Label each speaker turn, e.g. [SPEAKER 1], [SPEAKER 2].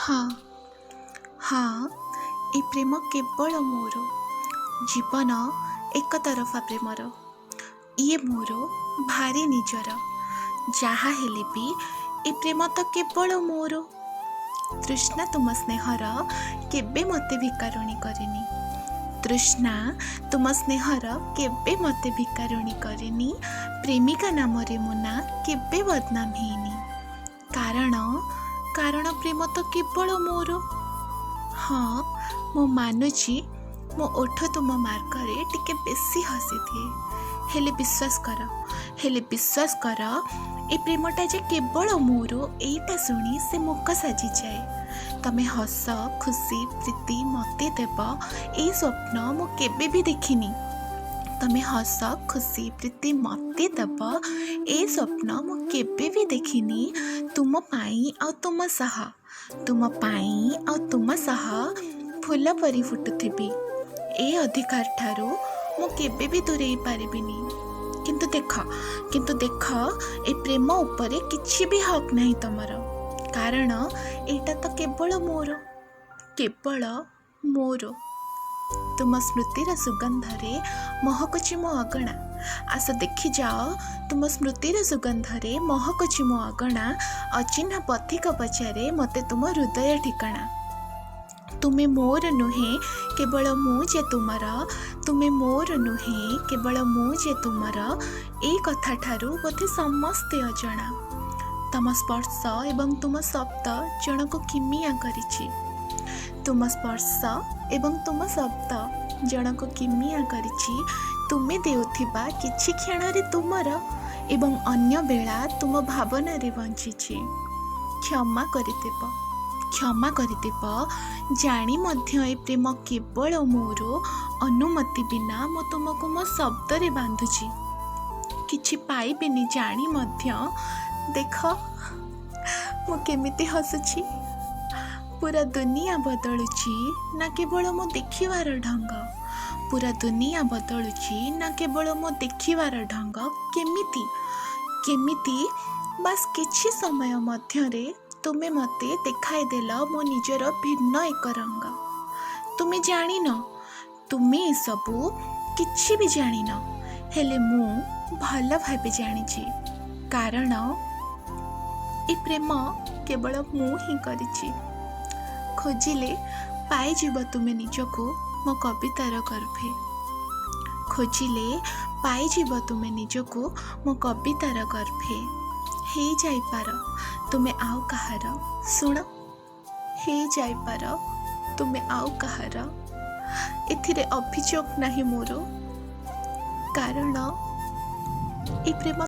[SPEAKER 1] ହଁ ହଁ, ଏ ପ୍ରେମ କେବଳ ମୋର। ଜୀବନ ଏକତରଫା ପ୍ରେମର। ଇଏ ମୋର ଭାରି ନିଜର। ଯାହା ହେଲେ ବି ଏ ପ୍ରେମ ତ କେବଳ ମୋର। ତୃଷ୍ଣା ତୁମ ସ୍ନେହର କେବେ ମୋତେ ଭିକାରୁଣୀ କରିନି। ତୃଷ୍ଣା ତୁମ ସ୍ନେହର କେବେ ମୋତେ ଭିକାରୁଣୀ କରିନି। ପ୍ରେମିକା ନାମରେ ମୋ ନାଁ କେବେ ବଦନାମ ହେଇନି। କାରଣ ପ୍ରେମ ତ କେବଳ ମୋର। ହଁ, ମୁଁ ମାନୁଛି, ମୋ ଓଠ ତୁମ ମାର୍ଗରେ ଟିକେ ବେଶୀ ହସିଦିଏ। ହେଲେ ବିଶ୍ୱାସ କର, ହେଲେ ବିଶ୍ୱାସ କର, ଏ ପ୍ରେମଟା ଯେ କେବଳ ମୋର, ଏଇଟା ଶୁଣି ସେ ମୂକ ସାଜିଯାଏ। ତମେ ହସ, ଖୁସି, ପ୍ରୀତି ମୋତେ ଦେବ, ଏଇ ସ୍ୱପ୍ନ ମୁଁ କେବେ ବି ଦେଖିନି। ତମେ ହସ, ଖୁସି, ପ୍ରୀତି ମୋତେ ଦେବ, ଏ ସ୍ୱପ୍ନ ମୁଁ କେବେ ବି ଦେଖିନି। ତୁମ ପାଇଁ ଆଉ ତୁମ ସହ, ତୁମ ପାଇଁ ଆଉ ତୁମ ସହ ଫୁଲ ପରି ଫୁଟୁଥିବି, ଏ ଅଧିକାର ଠାରୁ ମୁଁ କେବେ ବି ଦୂରେଇ ପାରିବିନି। କିନ୍ତୁ ଦେଖ, କିନ୍ତୁ ଦେଖ, ଏ ପ୍ରେମ ଉପରେ କିଛି ବି ହକ୍ ନାହିଁ ତମର। କାରଣ ଏଇଟା ତ କେବଳ ମୋର, କେବଳ ମୋର। ତୁମ ସ୍ମୃତିର ସୁଗନ୍ଧରେ ମହକୁଛି ମୋ ଅଗଣା। ଆସ ଦେଖିଯାଅ, ତୁମ ସ୍ମୃତିର ସୁଗନ୍ଧରେ ମହକୁଛି ମୋ ଅଗଣା। ଅଚିହ୍ନା ପଥିକ ପଚାରେ ମୋତେ ତୁମ ହୃଦୟ ଠିକଣା। ତୁମେ ମୋର ନୁହେଁ, କେବଳ ମୁଁ ଯେ ତୁମର। ତୁମେ ମୋର ନୁହେଁ, କେବଳ ମୁଁ ଯେ ତୁମର, ଏଇ କଥାଠାରୁ ବୋଧେ ସମସ୍ତେ ଅଜଣା। ତମ ସ୍ପର୍ଶ ଏବଂ ତୁମ ଶବ୍ଦ ଜଣକୁ କିମିଆ କରିଛି। ତୁମ ସ୍ପର୍ଶ ଏବଂ ତୁମ ଶବ୍ଦ ଜଣକୁ କିମିଆ କରିଛି। ତୁମେ ଦେଉଥିବା କିଛି କ୍ଷଣରେ ତୁମର ଏବଂ ଅନ୍ୟ ବେଳା ତୁମ ଭାବନାରେ ବଞ୍ଚିଛି। କ୍ଷମା କରିଦେବ, କ୍ଷମା କରିଦେବ, ଜାଣି ମଧ୍ୟ ଏ ପ୍ରେମ କେବଳ ମୋର। ଅନୁମତି ବିନା ମୁଁ ତୁମକୁ ମୋ ଶବ୍ଦରେ ବାନ୍ଧୁଛି। କିଛି ପାଇବିନି ଜାଣି ମଧ୍ୟ ଦେଖ ମୁଁ କେମିତି ହସୁଛି। ପୁରା ଦୁନିଆ ବଦଳୁଛି ନା କେବଳ ମୋ ଦେଖିବାର ଢଙ୍ଗ? ପୁରା ଦୁନିଆ ବଦଳୁଛି ନା କେବଳ ମୋ ଦେଖିବାର ଢଙ୍ଗ? କେମିତି, କେମିତି ବାସ୍ କିଛି ସମୟ ମଧ୍ୟରେ ତୁମେ ମୋତେ ଦେଖାଇଦେଲ ମୋ ନିଜର ଭିନ୍ନ ଏକ ରଙ୍ଗ। ତୁମେ ଜାଣିନ, ତୁମେ ଏସବୁ କିଛି ବି ଜାଣିନ। ହେଲେ ମୁଁ ଭଲ ଭାବେ ଜାଣିଛି। କାରଣ ଏ ପ୍ରେମ କେବଳ ମୁଁ ହିଁ କରିଛି। ଖୋଜିଲେ ପାଇଯିବ ତୁମେ ନିଜକୁ ମୋ କବିତାର ଗର୍ଭେ। ଖୋଜିଲେ ପାଇଯିବ ତୁମେ ନିଜକୁ ମୋ କବିତାର ଗର୍ଭେ। ହେଇଯାଇପାର ତୁମେ ଆଉ କାହାର। ଶୁଣ, ହେଇଯାଇପାର ତୁମେ ଆଉ କାହାର, ଏଥିରେ ଅଭିଯୋଗ ନାହିଁ ମୋର। କାରଣ ଏ ପ୍ରେମ